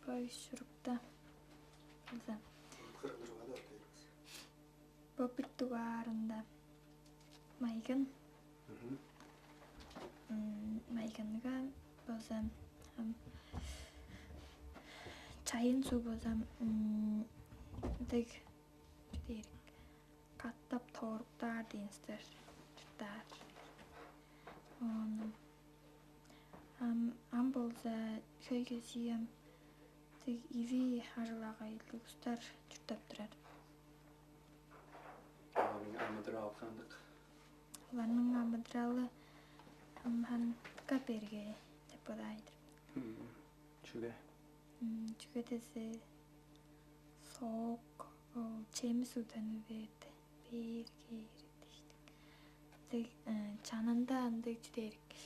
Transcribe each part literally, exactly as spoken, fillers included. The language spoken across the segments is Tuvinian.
Бо үш чурукта болза, бо бир дугаарында майган. Мгм. М, майганга болза, ам, чайын суг болза, м, дег, чүү дээр, катап тооруктаар дээн силер, чурттаар. Оон ам, ам болза хөй кезии ам дег иви ажыл-агайлыг улустар чурттап турар. Оларның амыдыралы кандыг? Оларның амыдыралы ам ханга берге деп бодаар-дыр. Мм, чүге? М, чүге дизе соок, ол чемис уданы бээр, бээр кээр дээштиң. Дег, э, чанында ындыг чүү дээр ийик,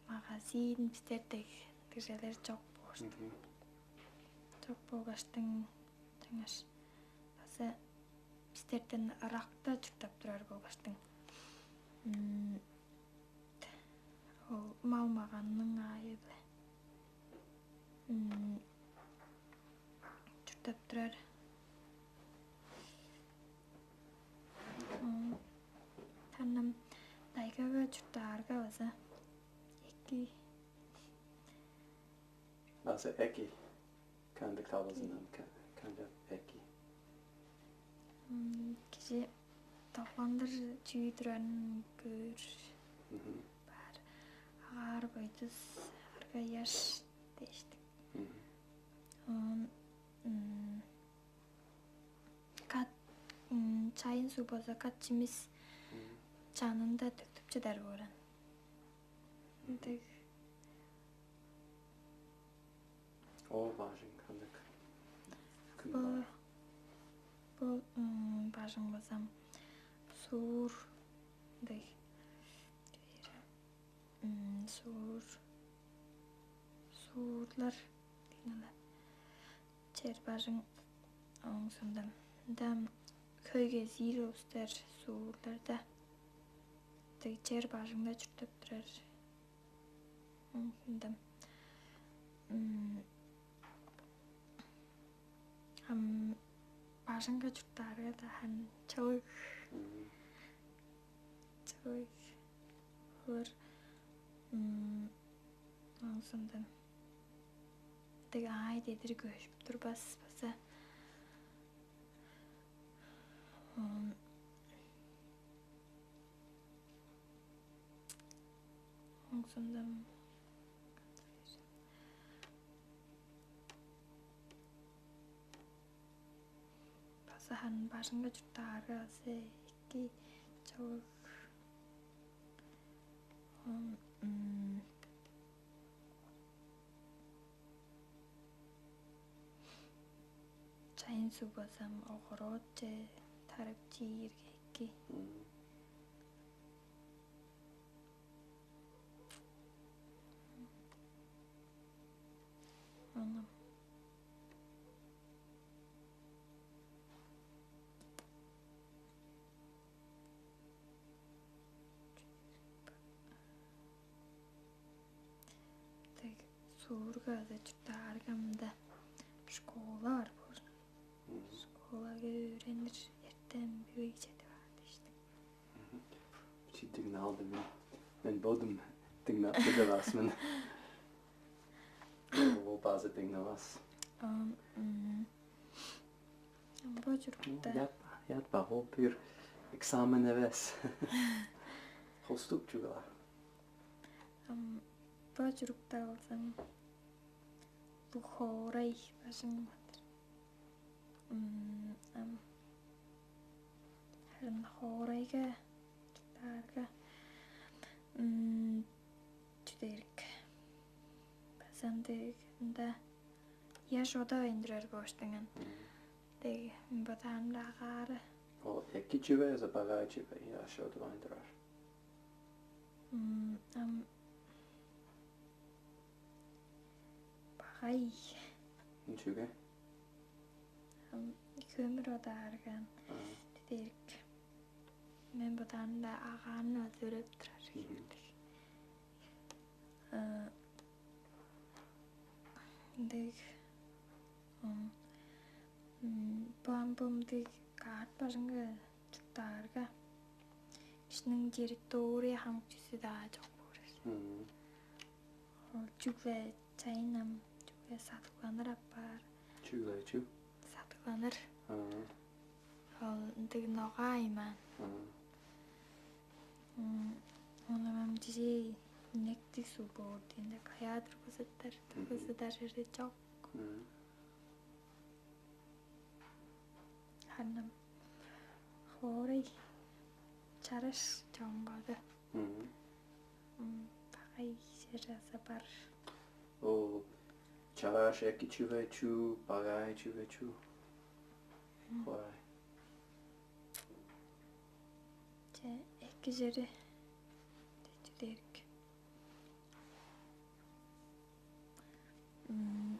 магазин бистердег дижелер чок бооштуң. Мгм. Чок болгаштың, чаңгаш база бистерден ыракта чурттап турар болгаштың. М, ол мал-маганның аайы-биле, м, чурттап турар. М, таным тайгага чурттаарга база эки. База эки. Кандыг талазындан ка-, канчап эки? М, кижи догландыр чүү турарын көөр. Мгм. Бар агаар-бойдус, арга-ыяш дээштиң. Мгм. Оон, м, кат, м, чайын суг болза, кат чимис Мгм. чанында төктүп чыдар боор аан. Мгм. Ындыг. Ол бажың кандыг? Кым Бо, бар? Бо, м, бажың болза, суур, ындыг, м, суур, суурлар дээн-не. Чер бажың, ооң соонда ында хөй кезиир улустар суурларда, ындыг чер бажыңда чурттап турар. Ооң соонда, м, ам бажыңга чурттаарга-даа харын чылыг. Мгм. Чылыг болур. М, ооң соонда дег аай дедир көжүп турбас база. Ам, ооң соонда база харын бажыңга чурттаарга база эки чылыг. Ам, м, чайын суг болза, огородче тарып чиирге эки. Мгм. Ону. Дег, суурга азы чурттаарга мында школа бар боор. Мгм. Школага өөренир, эртен бүгү чедип аар дээштиң. Мгм. Чи дыңнаалды мен. Мен бодум дыңнап чыдып аас мен. Ол база дыңнавас. Ам, м, бо чурукта. Ят, ят ба, ол бир экзамен эвес. Хостук чугула. Ам, бо чурукта болза, бо хоорай бажың бар-дыр. М, ам, харын хоорайга чурттаарга, м, чүү дээр ийик, база ындыг, ында ыяш одавайн турар бооштуң аан. Мгм. Дег, бодаарымда агаары. Ол эки чүве азы багай чүве, ыяш одавайн турар? М, ам, багай. Чүге? Ам, көмүр одаарга, аа, чүү дээр ийик, мен бодаарымда агааны база үреп турар. Мгм. Хевирлиг. Э, ындыг. М, м, Бо ам бо мындыг каът бажыңга чурттаарга, кижиниң территория хамык чүзү-даа чок боор. Мгм. Ол чүгле чайын ам чүгле садыгланыр апаар. Чүгле чү? Садыгланыр. Аа. Ол ындыг ногаа аймаан. Аа. М, Ону ам чижээ инектиг суг боор диэнде, каяа тургузуптар, тургузудар черде чок. Мгм. Харын ам хоорай чараш чон боду. Мгм. М, Багай чер азы бар. Ол чараш эки чүве чүү, багай чүве чүү? Мгм. Хоорай. Че, эки чери. Чечилерик. М,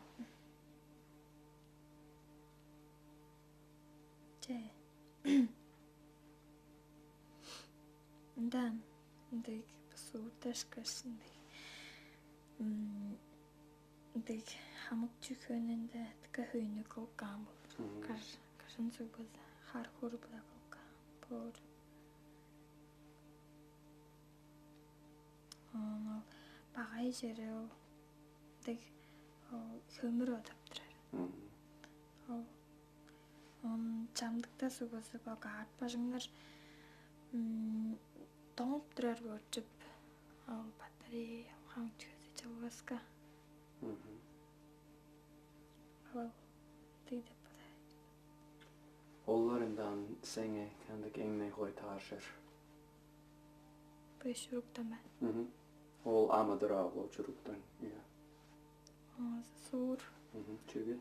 Че. Ында ындыг бусуурдашкаш, ындыг, м, ындыг хамык чүвени ында дыка хөйнү кылып каан болур. Мгм. Кар-, кажан суг болза, хар-хур-биле кылып каан боор. Оон ол багай чери ол дег, ол хөмүр одап турар. Мгм. Ол, оон чамдыкта суг болза, бо каът бажыңнар, м, доңуп турар боор чүп. Ол батарея, ол хамык чүвези чылбаска. Мгм. Ол дег деп бодаар. Олар ындан сеңээ кандыг эң-не хойтааржыр? Бо чуруктан бе? Мгм. Ол ам-дыр аа, ол чуруктан. Ийе. Оозу суур. Мгм. Чүге?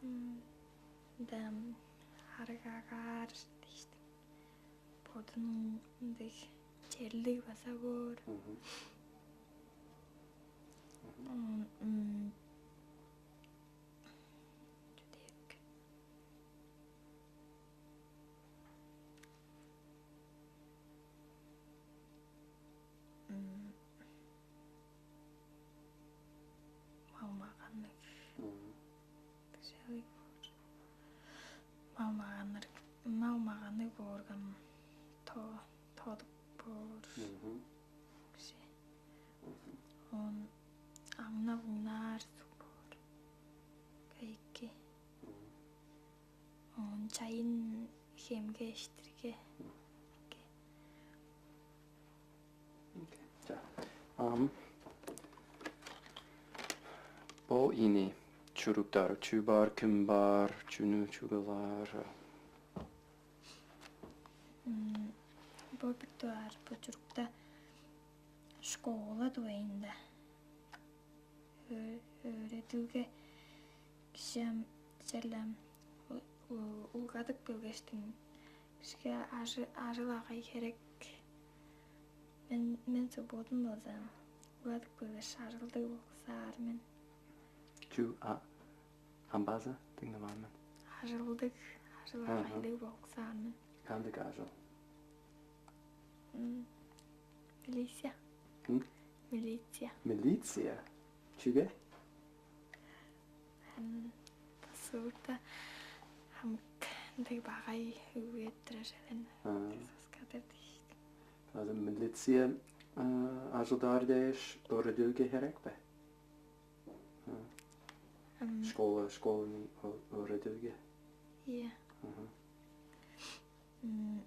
М, Дам арыгаар дээштиң. Бодунуң ындыг черлиг база боор. Мгм. Мгм. М, м, Чүдээрик. М, Мал-маганныг. Мгм. Дыжалыг боор. Мал-маганныг, мал-маганныг боорга, то-, тодук боор. Мгм. Кижи. Мгм. Оон аңнап уңнаар суг боор. Кайыкки. Мгм. Оон чайын хемге эштирге. Мгм. Окей. Окей. За. Ам бо ийни чуруктар, чүү бар, ким бар, чүнү чугаалаар? М, Бо бир дугаар бо чурукта школа дугайында. Өө-, өөредилге кижи ам черле ам у-, у-, улгадып келгештиң, кижиге ажы-, ажыл-агый херек. Мен, мен субботун болза, улгадып келгеш, ажылдыг болуксаар мен. Чүү, а, амбаза дыңнаваан мен. Ажылдыг, ажыл-агыйлыг болуксаар мен. Кандыг ажыл? М, Милиция. М? Милиция. Милиция? Чүге? Ам бусуурда хамык ындыг багай үгүп турар элен. Аа. Соскадыр дээш. Азы милиция, а, ажылдаар дээш, өөредилге херек бе? А. Ам Школа, школаның ө-, өөредилге. Ийе. Аха. М,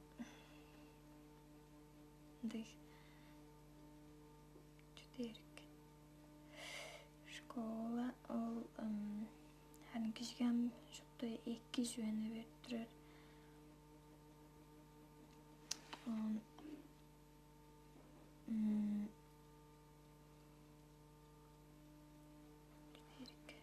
Ындыг чүдээрик. Школа ол, м, харын кижиге ам шупту эки чүвени берип турар. Оон, м, чүдээрик.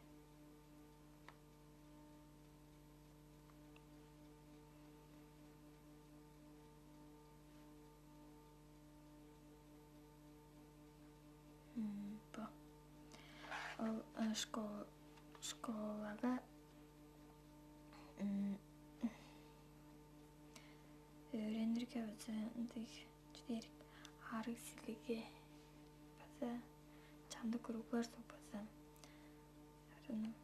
М, бо. Ол, э, шко-, школага, м, өөренирге база ындыг чүдээрик арыг силиги база чамдык уруглар суг база. Арын,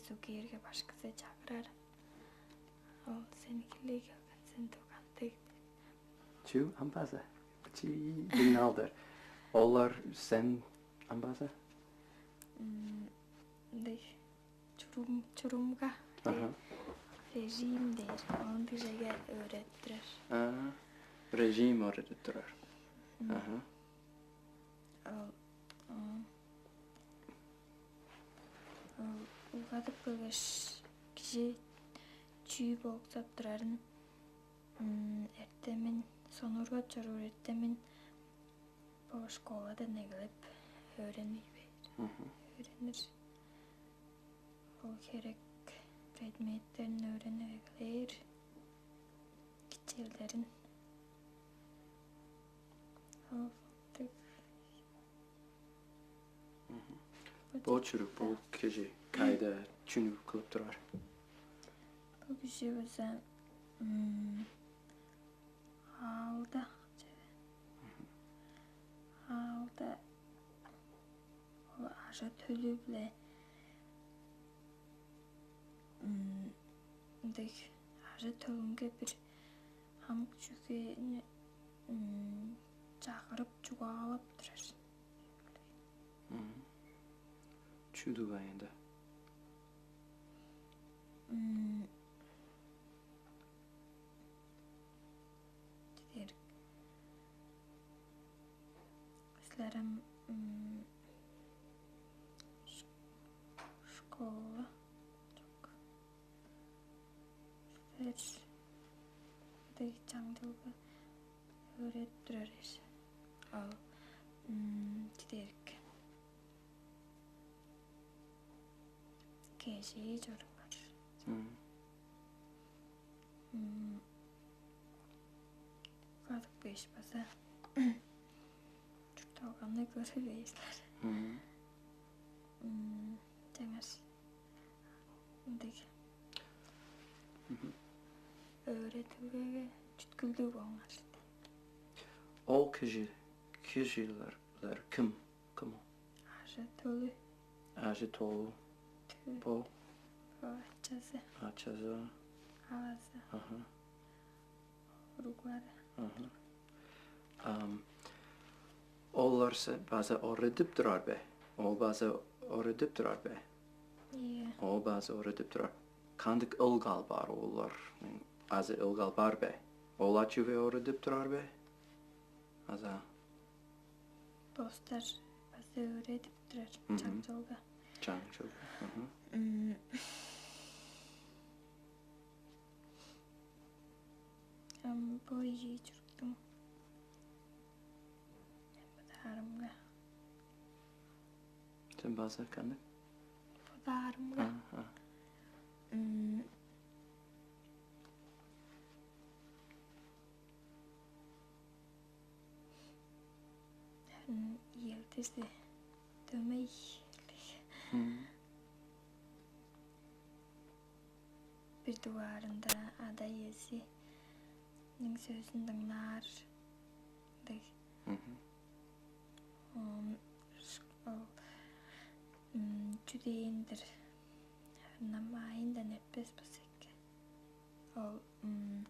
Суг кээрге башкызы чагырар. Ол сени хилей келген, сен турган дег. Чүү, ам база? Чи дыңналдыр. Олар сен ам база? М, Ындыг чурум, чурумга Аха. Режим дээр. Ону дижеге өөредип турар. А, режим өөредип турар. Аха. Ол, м, ол улгадып келгеш, кижи чүү боксап турарын, м, эртемин, сонуургап чоруур эртемин бо школадан эгелеп өөренир бээр. Мгм. Өөренир. Ол херек предметтерин өөренип эгелээр. Кичээлдерин. Ол дег. Мгм. Бо чүрүк, бо кижи кайда чүнү кылып турар? Бо кижи база, м, аалда, аалда ол ажы-төлү-биле, м, мындыг ажы-төлүнге бир хамык чүвени, м, чагырып, чугаалап турар. Мгм. Чүү дугайында? М, Чүдээрик. Силер ам, м, ш-, школа, чок. Силер дег чаңчылга өөредип турар эш. Ал, м, чүдээрик. Кежээ чоруңар. Мм. М, Кадык беш база чуртталганы көрүп бээрлер. Мм. М, Чаңаш ындыг Мгм. Өөредилгеге чүткүлдүг болуңар. Ол кижи, кижилер, ким, ким ол? Ажы-төлү. Ажы-төлү. Тө-, Бо. Бо ачазы. Ачазы. Авазы. Аха. Уруглары. Аха. Ам, олар се-, база өөредип турар бе? Ол база өөредип турар бе? Ийе. Ол база өөредип турар. Кандыг ылгал бар олар? База ылгал бар бе? Олар чүве өөредип турар бе? Аза. Бостар база өөредип турар. Мгм. Чаңчылга. Чаңчылга. Мгм. М. Ам бо ийи чуруктуң бодаарымга. Сен база каны? Бодаарымга. А, а. М. М, Иелдизи дөмей. Мгм. Бир дугаарында ада-иезиниң сөзүн дыңнаар дег. Мгм. Оон ш-, ол, м, чү дээн-дир, ынам аайындан эртпес болза эки. Ол, м,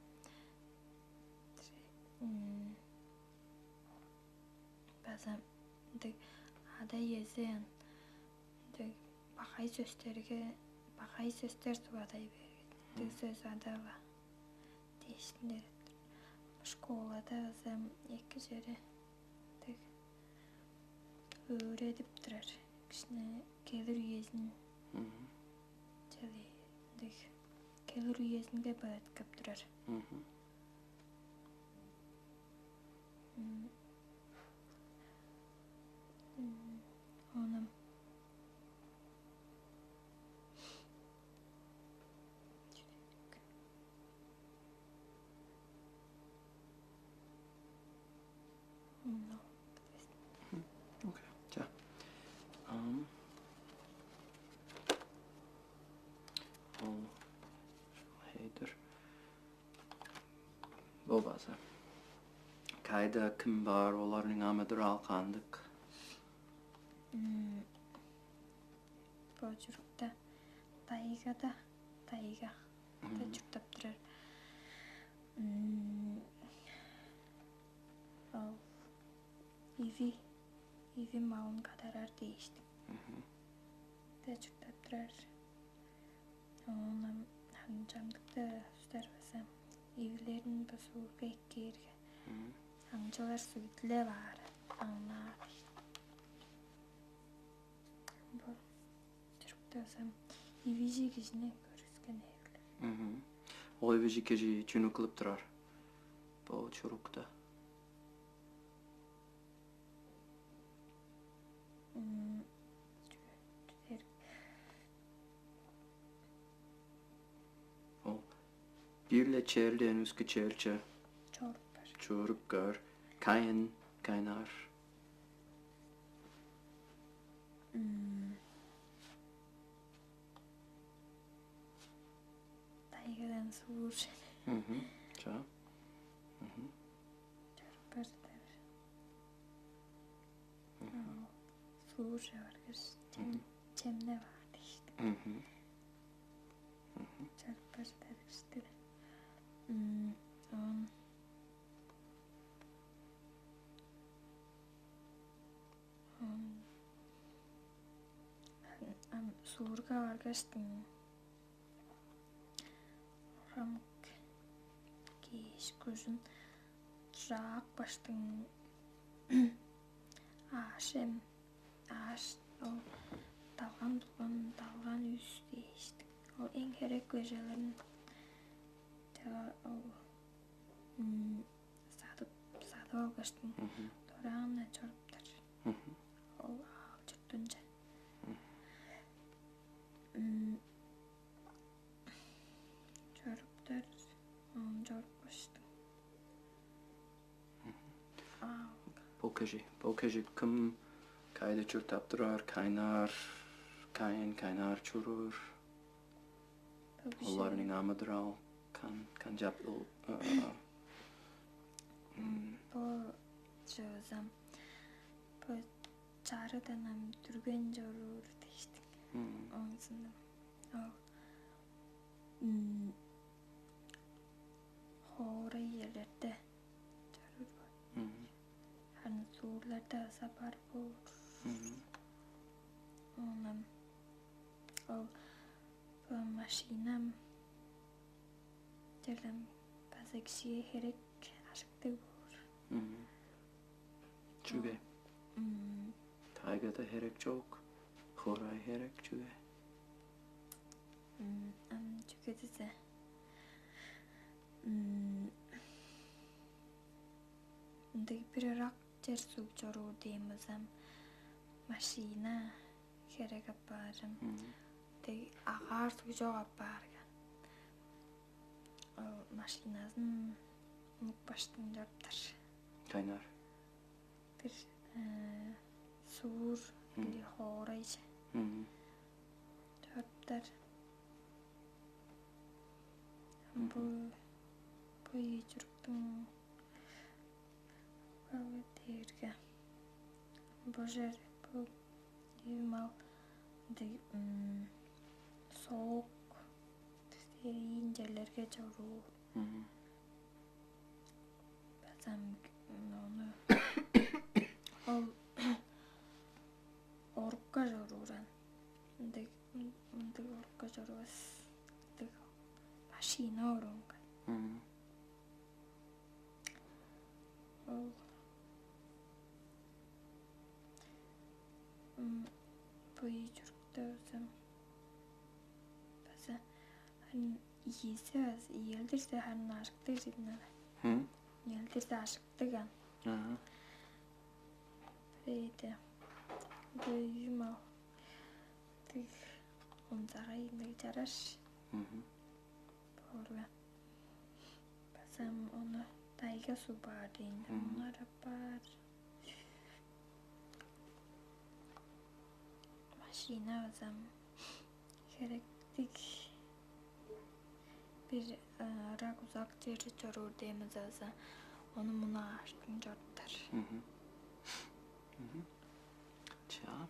тире-, м, база ындыг ада-иези ындыг багай сөстерге, багай сөстер сугадай берген. Ындыг Мгм. Сөс ада-ла дээштиң дээр. Школада база эки чери дег өөредип турар. Кижини келир үезин Мгм. Чалый дег келир үезинге бадыткап турар. Мгм. М, м, Ону М, Окей, ча. Ам, ол хейдер. Бо база. Кайда ким бар, оларның амыдырал кандыг? М, Бо чурукта Тайгада, тайгада чурттап турар. М, ол иви, иви малын кадарар дээштиң. Мгм. Де чурттап турар. Оон ам харын чамдыкта улустар база ивилерин бо суурга эккээрге, Мгм. аңчылар суг дилеп аар, аңнаар. Бо чурукта база ивижи кижини көргүскен эвилер. Мгм. Ол ивижи кижи чүнү кылып турар? Бо чурукта. М, чү-, чүдер. Ол бир-ле черлен өске черлче Чоруп бар. Чоруп көр. Кайын, кайнаар. М. Тайгадан суур. Мгм. Ча. Мгм. Чоруп бар. Мгм. Суур чаваргаш, чем-, Мгм. чемне баар дээштиң. Мгм. Мгм. Чарыптар чарыштыр. М, он, он, ам суурга баргаштың, хам кеш кужун жаак баштың ааш эм, ааш ол далган турган, далган үс дээштик. Ол эң херек көжелерин чаа ол, м, садып, садып алгаштың Мгм. дораан-на чоруптар. Мгм. Ол аал чуртунче. Мгм. М, чоруптар, м, чорупкаштың. Мгм. Аал. Бо кижи, бо кижи кым, кайда чурттап турар, кайнаар, кайын, кайнаар чоруур? Бо кижи Оларның амыдырал, кан-, канчап, ол, ы, ы, м. Бо чыгызам, бо чарыдан ам дүрген чоруур дээштиң. Мгм. Оңзунда. Ол, м, хоорай черлерде чоруур боор. Мгм. Харын суурларда база бар боор. Мгм. Оон ам ол, бо машинам черле база кижиге херек, ажыктыг боор. Мгм. Чүге? М. Тайгада херек чок, хоорай херек чүге? М, ам чүге дизе, м, ындыг бир ырак чер суг чоруур дээн болза, машина херек апаар ам. Мгм. Дег агаар суг чок апаарга. Ол машиназын унупкаштың чоруптар. Кайнаар. Бир, э, суур Мгм. или хоорайже Мгм. чоруптар. Мгм. Бо, бо ийи чуруктуң Ылы дээрге, бо чер, бо эви мал ындыг, м, соок, тустер ийин черлерге чоруур. Мгм. База ам, м, ону ол орукка чоруур аан. Ындыг, м, ындыг орукка чорувас. Ындыг машина оруунга. Мгм. Ол, м, бо ийи чурукта болза, база харын ийизи база, ийелдирзе харын ажыктыг чүве-дир аан. Хм? Ийелдирзе ажыктыг аан. Ага. Бирээде, бо ийи мал, тыг, онзагай ындыг чараш. Мгм. Боорга. База ам ону тайга суг баар дээн-дир. Мгм. Мунар апаар. Машина база ам херектиг. Бир, э, ырак-узак черже чоруур дээн болза, база ону мунааштың чоруптар. Мгм. Мгм. Чаа.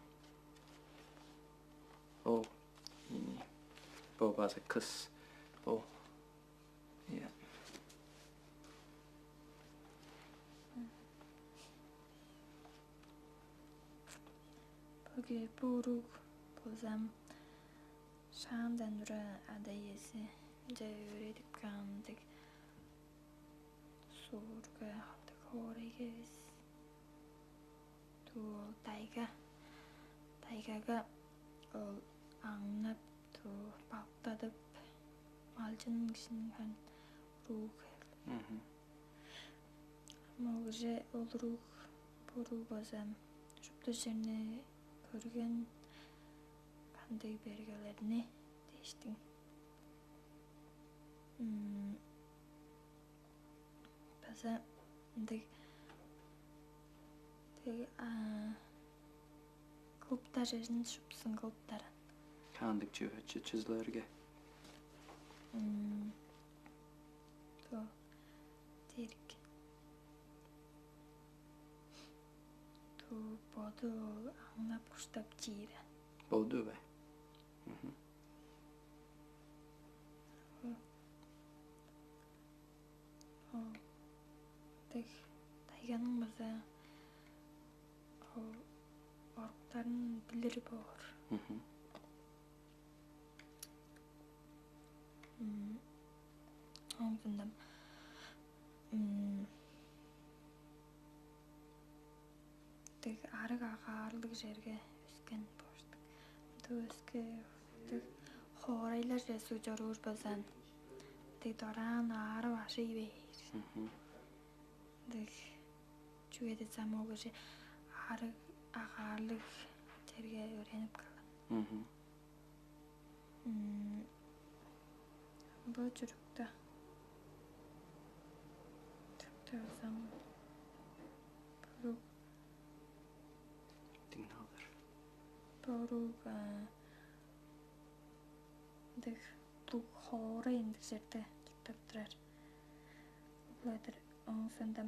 О, ини. Бо база кыс. Бо. Ийе. Бо ке-, бо уруг болза шаандан тура ада-иези ынча өөредип каан дег, суурга, ындыг хоорайга эвес. Дуу ол тайга, тайгага ол аңнап, дуу балыктадып, малчын кижиниң харын уруу херли. Мгм. Ам ол кижи ол уруг, бо уруг база шупту черни көрген, кандыг бергелерни дээштиң. М, база ындыг, дег, а, клубтар черин шуптузун кылыптар. Кандыг чүве, чү-, чүзүлерге? М, то, дерик. Ту боду ол аңнап, куштап чиир. Боду бе? Мгм. Ол, ол дег тайганың база ол оруктарын билир боор. Мгм. М, оон соонда, м, дег арыг агаарлыг черге өскен болуштуг. Ындыг өске, дег хоорайларже суг чоруур база, дег дораан аарып ажый бээр. Мгм. Дег, чүге дезем, ол кижи арыг агаарлыг черге өөренип калган. Мгм. М, бо чурукта, чурукта болза, бо уруг. Дыңнап алыр. Бо уруг, а, ындыг улуг хоорай ындыг черде чурттап турар. Ол-ла-дыр. Оон соонда,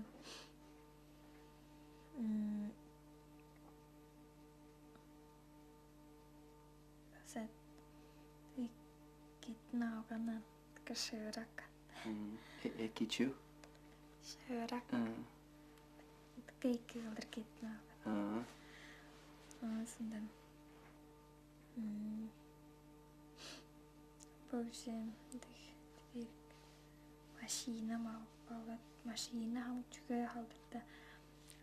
м, база кедин алган, ындыг шыырак. М, э-, эки чү? Шыырак. Ы. Ындыг эки кылдыр кедин алган. Ы. Оон соонда, м, бо кижи ындыг дидирик машина ма-, болгат, машина хам чүге халдырда,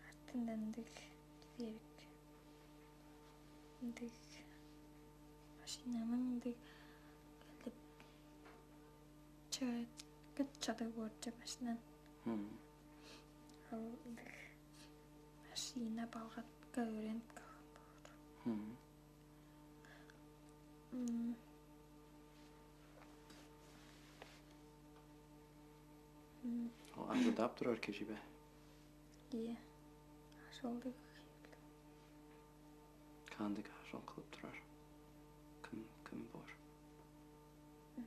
артындан ындыг дидирик, ындыг машинаның ындыг келип, ча-, кыт чадыг боор чоп машинаның. Хм. Ол ындыг машина балгатка өөренип калган боор. Хм. М. М. Ол ажылдап турар кижи бе? Ийе. Ажылдыг. Кандыг ажыл кылып турар? Кым, кым боор? М.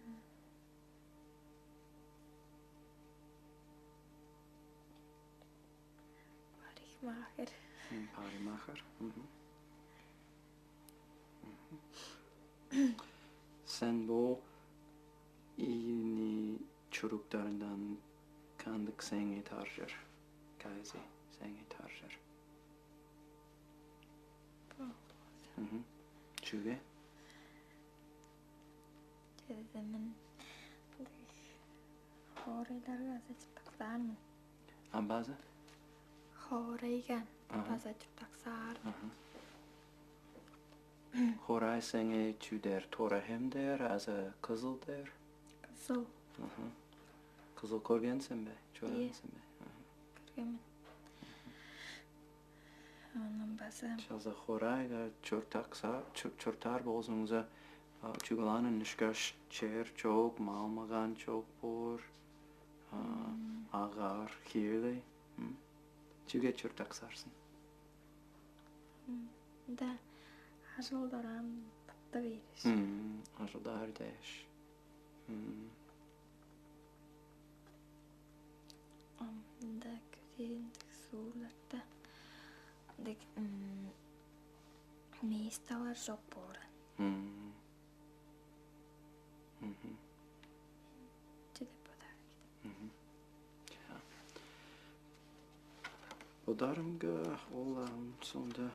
Парикмахер. М, парикмахер. Мгм. Мгм. Сен бо ийи чуруктардан кандыг сеңээ таржыр? Кайызы сеңээ таржыр? Бо. Мгм. Чүге? Чүге дезем, мен хоорайларга база чурттаксаар мен. А база? Хоорайга. Аха. База чурттаксаар мен. Аха. Хоорай сеңээ чүү дээр, Тора-Хем дээр, азы Кызыл дээр? Кызыл. Аха. Кызыл көрген сен бе? Чораан сен бе? Аха. Көрген мен. Оон база. Чаза хоорайга чурттакса-, чур-, чурттаар болзуңза, а, чугаалаанын ышкаш чер чок, мал-маган чок боор, а, агаар, хире-ле. М? Чүге чурттаксаар сен? М, да, ажыл-дораан тыпта бээр. М, ажылдаар дээш. М. Ам мында көдээ ындыг суурларда ындыг, м, месталар чок боор. М. Чү деп бодаар. Мгм. Чаа. Бодаарымга, ол ам соонда